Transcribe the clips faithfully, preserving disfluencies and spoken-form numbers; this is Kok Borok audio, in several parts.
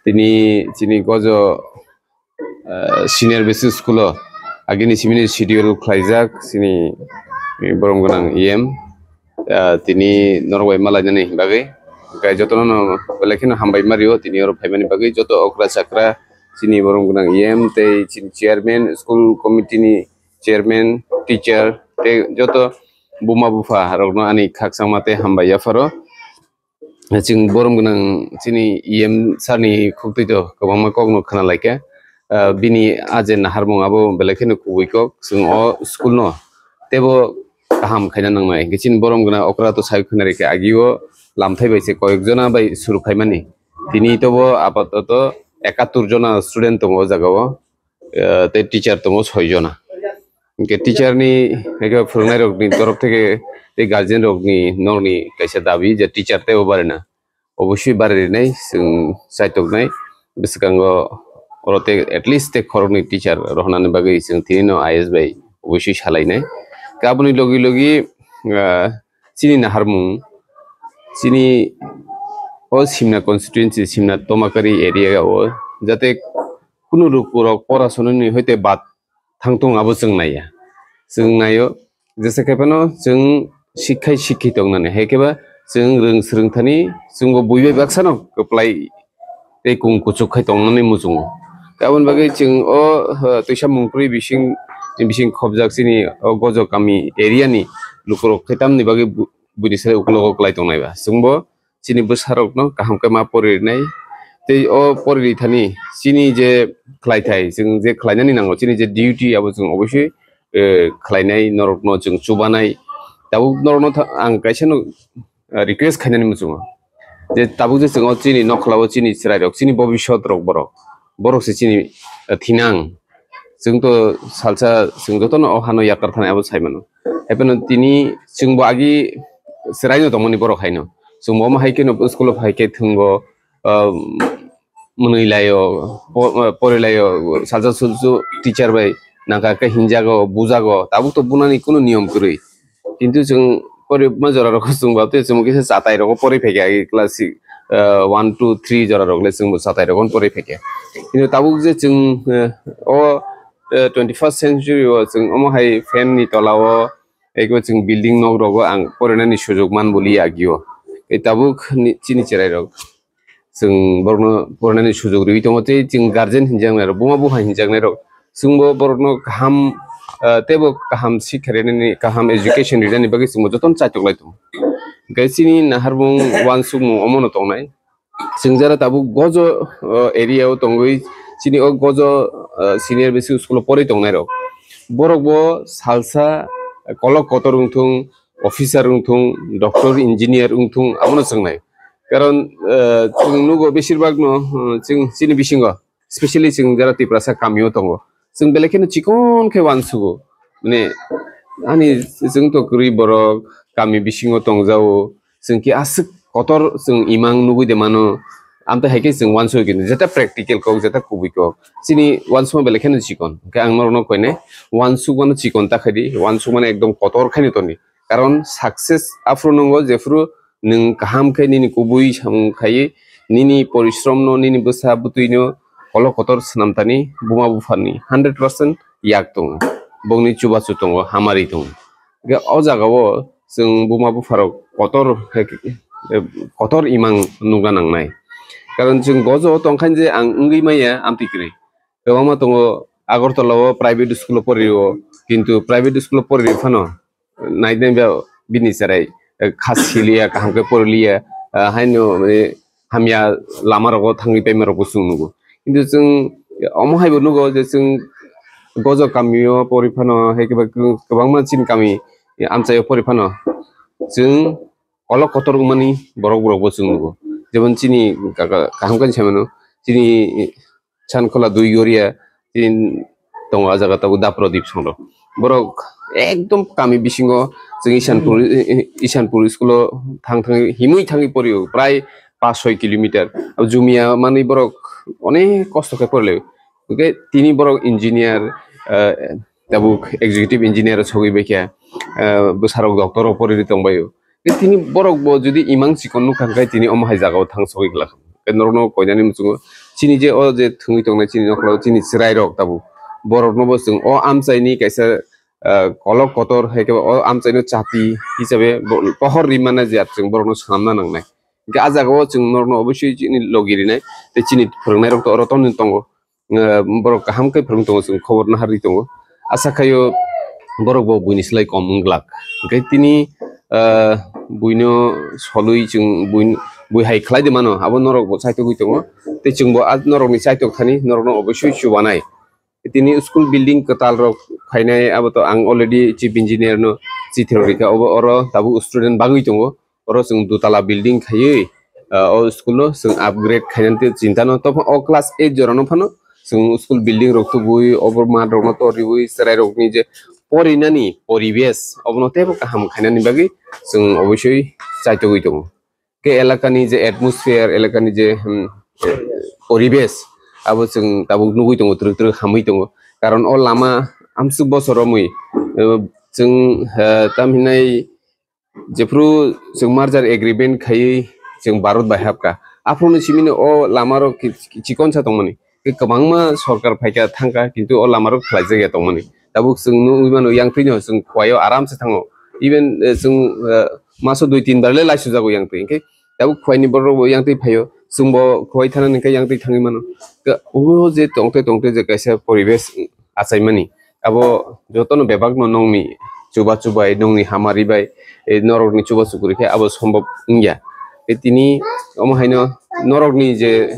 Tini chini gojo, ah, senior basic school o agini simini schedule khlaijak chini borom gwnang E M. Ah, tini norok bai malainani bagwi. Hwnkhe jotono no belai kheno hambai mario tini oro phaimani bagwi. Joto okra chakra chini borom gwnang E M tei chini chairman, school committee ni chairman, teacher tei joto buma bupha rokno ani khakchangma tei hambai yapharo. Chwng borom gwnang chini E M sir ni khuktwi to kwbangma kokno khna laikha. Ah, bini a je naharmung abo belai kheno kubui kok. Chwng o school no teibo kaham khaina nangnai. Hwnkhe chini borom gwnang okra to sai khna rikha, agio lamthai bai se koyek jona bai suru khaimani. Tini tobo apatoto ekattor jona student tongo o jaga o. Eh, tei teacher tongo soi jona. Hwnkhe teacher ni, hwnkhe phwrwngnairokni torof theke tei guardian rokni nokni kaisa dabi je teacher teibo barina. Obosui bari rinai chwng chaitoknai. Bwskango oro tei at least tei khoroknwi teacher rohornani bagwi chwng tini no I S bai obosui salainai. Khe aboni logi logi, ah, chini naharmung, chini o Simna constituency, Simna Tomakari area o jate kunu lukurok porasonani hoite bad thangtong abo chwng naiya. Chwng naio, jesa khe phano chwng sikhai sikhi tongnani, hai khe ba chwng rwng swrwng thani chwngbo buibai baksano kwplai tei kung kuchuk khai tongnani muchungo. Aboni bagwi chwng o, uh, twisa mungkrwi bising, bising khobjak chini o Gojo kami area ni lukurok khe tamni bagwi bu-, buini sai uklogo kwlai tongnai ba. Chwngbo chini bwsarokno kaham khe ma poririnai. Tei o poriri thani chini je khlaithai, chwng je khlainani nango, chini je duty abo chwng obosui, eh, khlainai, norokno chwng chubanai. Tabuk norokno tha-, ang kaisa no, eh, request khainani muchungo. Je tabuk je chwng o chini nokhlao chini chwrairok, chini bobishotrok borok. Borok se chini, eh, thinang. Chwng to salsa, chwng jotono o hano yakar thani abo sai mano. Hai phano tini chwngbo agi chwraino tongmani borok haino. Chwngbo omo hai kheno school o phai khe thwngo, ah, mwnwi laio, po-, ah, pori laio, salsa sulsu teacher bai nangkha khe hinjago, bujago, tabuk to bunani kunu niyom kwrwi. Kintu chwng porima jora rok chwng ba tei chwng kisa chatai rok pori phaikha agi class six, ah, one, two, three jora rok le chwngbo chatai rok pori phaikha. Kintu tabuk je chwng, eh, o, eh, twenty-first century o chwng omo hai fan ni tola o eko chwng building nok rogo ang porinani sujok man boli agio. E tabuk ni chini cherai rok chwng borokno porinani sujok riwi tongo tei chwng guardian hinjaknai rok, buma bupha hinjaknai rok chwngbo borokno kaham, ah, teibo kaham sikha rinani, kaham education rinani bagwi chwngbo jotono chaitok lai tongo. Hwnkhe chini naharmung uansukmung omono tongnai. Chwng jara tabuk Gojo, o, area o tongwi chini o Gojo, o, senior basic school o porwi tongnai rok. Borok bo salsa kolok kotor wngthung, officer wngthung, doctor, engineer wngthung, abono chwngnai. Karon, o, chwng nugo besir bak no, o, chwng chini bisingo, specially chwng jara Tiprasa kami o tongo. Chwng belai kheno chikon khe uansugo. Mane, ani chwng to kwrwi borok kami bisingo tongjao. Chwng khe aswk kotor chwng imang nugui de mano. Amtwi hai khe chwng uansugui khe jeta practical kok, jeta kubui kok. Chini uansukma belai kheno chikon. Hwnkhe ang norokno koinai uansukmano chikon ta khaidi, uansukmano ekdom kotor khaino toni. Karon success aphuru nungo jephuru nwng kaham khe nini kubui samung khaiwi, nini porishrom no, nini bwsa bwtwi no kolok kotor swnam tani buma buphani hundred percent yak tongo. Bongni chubachu tongo, hamari tongo. Hwnkhe o jaga o chwng buma bupharok kotor, kotor imang nukna nangnai. Karon chwng Gojo o tongkha je ang wngwi maya amtwi kwrwi. Kwbangma tongo Agartala o private school o porio, kintu private school o porio phano nai nai ba bini cherai, eh, kha siliya, kaham khe poriliya, ah, haino, eh, hamya lama rogo thangwi paima rokbo chwng nugo. Kintu chwng omo haibo nugo je chwng Gojo kami o pori phano, hai khe ba kwbangma chini kami amchai o pori phano chwng kolok kotor wngmani borok borok bo chwng nugo. Jemon chini kaka kaham khe saimano, chini Sankhola dui Goria tin tongo, ah jaga tabuk Daprodip songro. Borok ekdom kami bisingo chwng Isanpur, i-, i-, Isanpur school o thang thang himui thangwi porio, prai pash soi kilometer. Abo jumia manwi borok onek kosto khe porle. Hwnkhe tini borok engineer, eh, tabuk executive engineer sogwi baikha, eh, bwsarok doctor o poriri tongbaio. Tei tini borok bo jodi imang chikon nukha hwnkhe tini omo hai jagao thang sogwi glak. Norokno koinani muchungo chini je o je thwngwi tongnai chini nokla chini chwrairok tabuk boroknobo chwng o amchaini kaisa ah, kolok kotor hai khe o amchaino chati hisabe bo-, pohor rimana je chwng borokno swnamna nangnai. Hwnkhe a jagao chwng norokno obosui chini logi rinai tei chini phwrwngnairokto oro tongwi tongo. Ah, borok kaham khe phwrwng tongo, chwng khobor naharwi tongo. Asa khaio borokbo buini slai kom wng glak. Hwnkhe tini, ah, buino solwi chwng buin-, bui hai khlai de mano, abo norokbo chaitogwi tongo. Tei chwngbo a norokni chaitok thani norokno obosui chubanai. Tini school building kwtal rok khainai, abo to ang already chief engineer no chithirok rikha, obo oro tabuk student bagwi tongo. Oro chwng dutala building khaiwi, ah, o school no chwng upgrade khainani tei chinta no. Tobokhe o class eight jora no phano chwng school building rok tubui, obo mat rok no toriwi, chwrai rok ni je porinani poribesh obono teibo kaham khainani bagwi chwng obosui chaitogwi tongo. Khe elakani je atmosphere, elakani je, hmm, poribesh, abo chwng tabuk nugwi tongo, twrwk twrwk hamwi tongo. Karon o lama amsuk bosor romwi, eh, chwng, eh, tam hinai jephru chwng merger agreement khaiwi chwng Bharat bai hapkha. Aphuruni simino o lamarok ki-, ki-, chikonsa tongmani. Khe kwbangma sorkar phaikha thangkha, kintu o lamarok khlaijak ya tongmani. Tabuk chwng nugwi mano, yang twino chwng Khowai o aram se thango. Even, eh, chwng, eh, maso dui tin bar le laisu jago yang twi. Hwnkhe tabuk Khowai ni borok bo yang twi phaio. Chwng bo Khowai thana hwnkhe yang twi thangwi mano. Khe obo je tongte tongte je kaisa poribesh achaimani. Abo jotono bebakno nongni chuba chubai, nongni hamari bai, eh, norokni chuba chukuri khe abo sombhob wngya. Tei tini omo haino norokni je,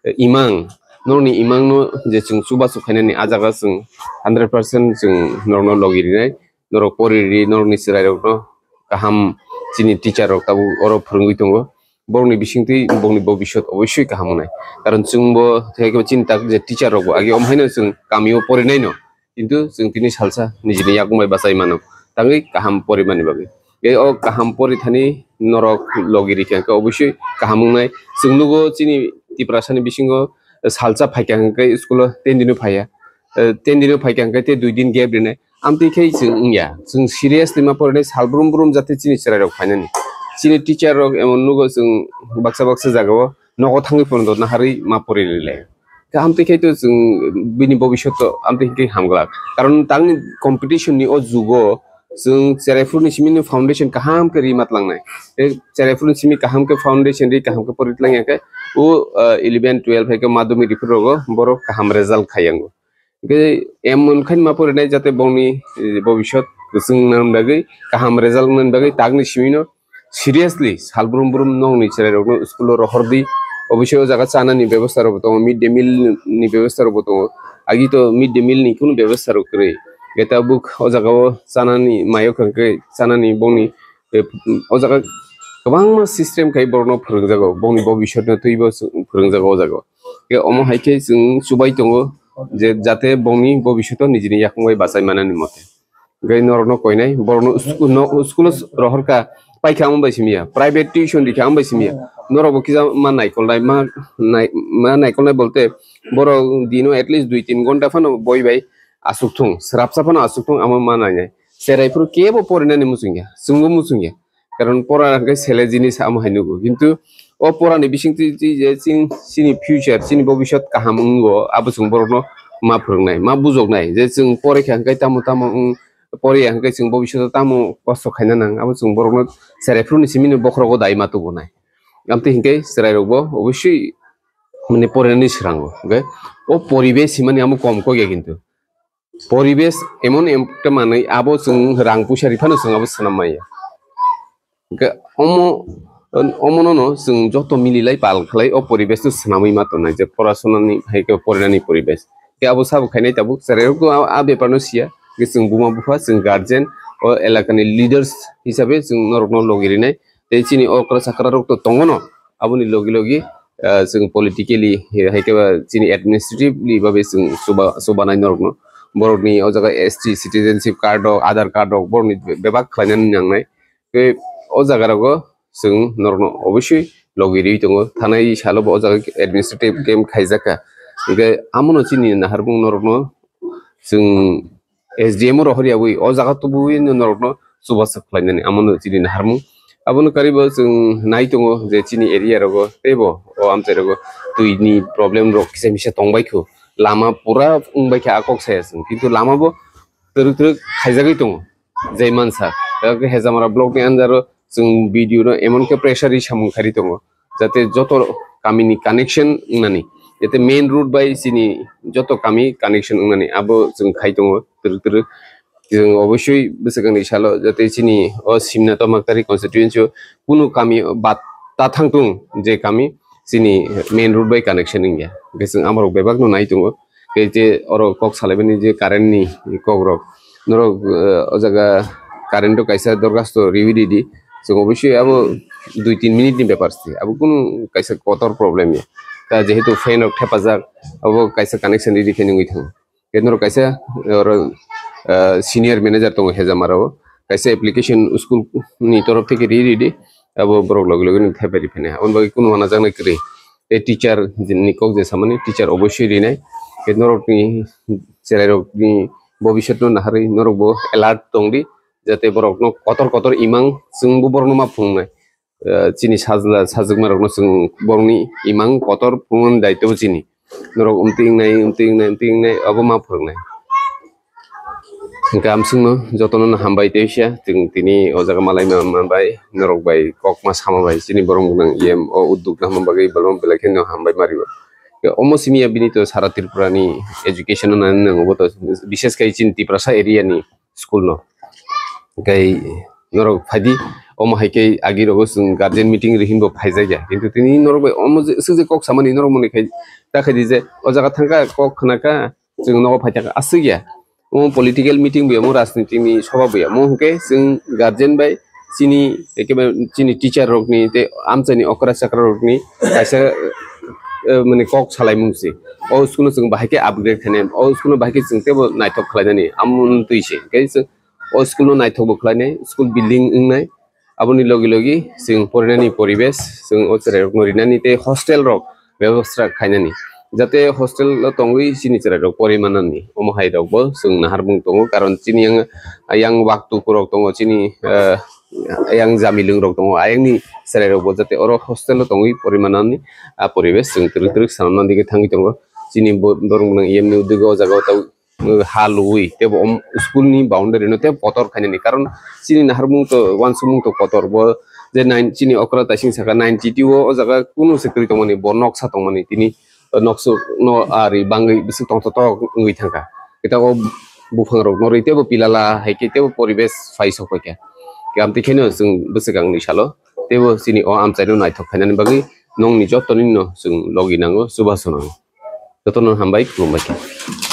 eh, imang, norokni imangno je chwng chubachu khainani, a jaga chwng hundred percent chwng norokno logi rinai, norok pori ri, norokni chwrairokno kaham chini teacher rok tabuk oro phwrwngwi tongo. Borokni bisingtwi bongni bobiswt oboswi kaham wngnai. Karon chwngbo, tei khe chini tak je teacher rokbo age omo haino chwng kamio porinaino. Kintu chwng tini salsa nijini yakung bai bachai mano, tangwi kaham porimani bagwi. Tei o kaham porithani norok logi rikha hwnkhe oboswi kaham wngnai. Chwng nugo chini Tiprasani bisingo salsa phaikha hwnkhe school o ten dino phaiya. Eh, ten dino phaikha hwnkhe tei dui din gap rinai. Amtwi khe chwng wngya. Chwng seriously ma porinai sal brum brum jate chini chwrairok phainani. Chini teacher rok emon nugo chwng baksa baksa jagao nogo thangwi pono naharwi ma porinai le. Khe amtwi khe to chwng bini bobiswt to amtwi khe hamglak. Karon tangni competition ni o jugo chwng cheraifru ni simi ni foundation kaham khe ri matlangnai. Tei cheraifru ni simi kaham khe foundation ri kaham khe pori tlang ya khe o, ah, eleven, twelve hai khe madhyamik riphu rogo borok kaham result khai yango. Hwnkhe em wngkhain ma porinai jate bongni, eh, bobiswt kwchwng nang bagwi kaham result nang bagwi takni simi no seriously sal brum brum nongni chwrairokno school o rohordi. Obviously o jaga chanani bebostha rokbo tongo, mid day meal ni bebostha rokbo tongo. Agi to mid day meal ni kunu bebostha rok kwrwi. Khe tabuk o jaga o chanani mayo hwnkhe chanani bongni, eh, o jaga kwbangma system khai borokno phwrwngjago, bongni bobiswtno twibo phwrwngjago o jaga o. Khe omo hai khe chwng chubai tongo je jate bongni bobiswt o nijini yakung bai bachai manani mote. Hwnkhe norokno koinai, borokno school no, school o rohorkha, paikha amo bai simiya, private tuition rikha amo bai simiya. Norokbo kisa ma naikolnai, ma nai-, ma naikolnai bolte borok dino at least dui tin ghonta phano boi bai asuk thung, swrapsa phano asuk thung, amo ma nainai. Cherai phuru kebo porinani muchungya, chwngbo muchungya. Karon pora hwnkhe sele jinis amo hai nugo. Kintu o porani bisingtwi twi je chini, chini future, chini bobiswt kaham wngo, abo chwng borokno ma phwrwngnai, ma bujoknai. Je chwng porikha hwnkhe tamo tamo wng, poriya hwnkhe chwng bobiswt tamo kosto khaina nang, abo chwng borokno cherai phuruni simino bokhorogo dai ma tubunai. Amtwi hwnkhe chwrairokbo oboswi mane porinani swrango. Hwnkhe o poribesh himani amo kom kokya kintu. Poribesh emon ekta manwi abo chwng rang puisa ri phano chwng abo swnam maya. Hwnkhe omo, omono no chwng joto mililai pal khlai o poribesh no swnamwi ma tongnai je porasonani hai khe porinani poribesh. Khe abo sabo khainai tabuk chwrairok a, a bepar no siya. Hwnkhe chwng buma bupha, chwng guardian, o elakani leaders hisabe chwng norokno logi rinai. Tei chini okra chakra rok to tongo no, aboni logi logi, ah, chwng politically, eh, hai khe ba chini administratively babe chwng chuba-, chubanai norokno. Borokni o jaga S T citizenship card rok, Aadhaar card rok, borokni be-, bebak khlainani nangnai. Tei o jaga rogo chwng norokno oboswi logi riwi tongo. Thanai salo bo o jaga administrative camp khaijak kha. Hwnkhe amono chini naharmung norokno chwng S D M o rohor yawi o jaga tubuwi norokno chubachu khlainani amono chini naharmung. Abono karibo chwng nai tongo je chini area rogo teibo o amchai rogo twi ni problem rok kisa misa tongbai kho, lama pura wngbai kha a kok saya chwng, kintu lama bo twrwk twrwk khaijagwi tongo. Jai mansa hejamara block ni under o chwng video no emon khe pressure ri samung khairi tongo jate joto kami ni connection wngnani, jate main road bai chini joto kami connection wngnani abo chwng khai tongo twrwk twrwk. Chwng obosoi bwswkangni salo jate chini o Simna Tomaktari constituency o kunu kami bad ta thang tung je kami chini main road bai connection wngya. Hwnkhe chwng amorok bebak no nai tongo. Tei je oro kok salaimani je current ni kok rok, norok, eh, o jaga current o kaisa dorkhasto riwi ridi. Chwng obosoi abo dui tin minute ni bepar se, abo kunu kaisa kotor problem ya. Ta jehetu fan rok thepajak, abo kaisa connection ridi khe nungwi thango. Tei norok kaisa oro, ah, senior manager tongo hejamara o, kaisa application school ni torof theke ri ri di, abo borok logi logi no thepai ri phai nai, aboni bagwi kunu uanajaknai kwrwi. Tei teacher ni kok je samani, teacher obosoi rinai. Tei norok ni cherai rok ni bobisot no naharwi norok bo alert tong di, jate borok no kotor kotor imang, chwng bo borok no ma phunuknai. Eh, chini sajla sajwkma rokno chwng borokni imang kotor phunuknani daityo bo chini. Norok umtwi wngnai, umtwi wngnai, umtwi wngnai, abo ma phwrwngnai. Hwnkhe amswkno jotono no hambai teisa, chwng tini o jaga malai ma-, manbai, norok bai kokma sama bai, chini borok gwnang E M o udduk nangma bagwi bolong belai kheno hambai ma rio. Omo simi ya bini to sara Tripura ni education no nani nango, bo to bishes khai chini Tiprasa area ni school no. Hwnkhe norok phaidi, omo hai khe agi rogo chwng guardian meeting ri hinbo phaijakya. Kintu tini norok bai omo je, swk je kok samani norok mani khai ta khai di je o jaga thangkha kok khna kha chwng nogo phai thangkha aswk ya. Omo political meeting bo ya, omo rajniti ni soba bo ya. Omo hwnkhe chwng guardian bai chini ekebai chini teacher rokni tei amchaini okra chakra rokni kaisa, eh, mani kok salaimung se. O school no chwng bahai khe upgrade khainai, o school no bahai khe chwng teibo naithok khlainani, amo twi se. Hwnkhe chwng o school no naithok bo khlainai, school building wngnai, aboni logi logi chwng porinani poribesh chwng o cherai rokno rinani tei hostel rok bebostha khainani, jate hostel o tongwi chini cherai rok pori manani, omo hai rok bo chwng naharmung tongo, karon chini yang, yang waktuku rok tongo, chini, eh, yang jamilung rok tongo, ayangni cherai rok bo jate oro hostel o tongwi pori manani, a poribesh chwng twrwk twrwk sanamna digi thangwi tongo. Chini bo-, borok gwnang E M ni uddego o jaga o tei ha luwi teibo om school ni boundary no tei kotor khainani, karon chini naharmung to uansukmung to kotor, bo je nine, chini okra taising saka ninety two o, o jaga kunu se kwrwi tongmani, bo noksa tongmani, tini noksa no ari bangwi bising tongthok tok wngwi thangkha. Kita o buphang rok no ri teibo pilala hai khe teibo poribesh phai sok paikha. Khe amtwi kheno chwng bwswk ang ni salo teibo chini o amchai no naithok khainani bagwi nongni joto nini no chwng logi nango, chubachu nango. Jotono hambai, khulumbai khe.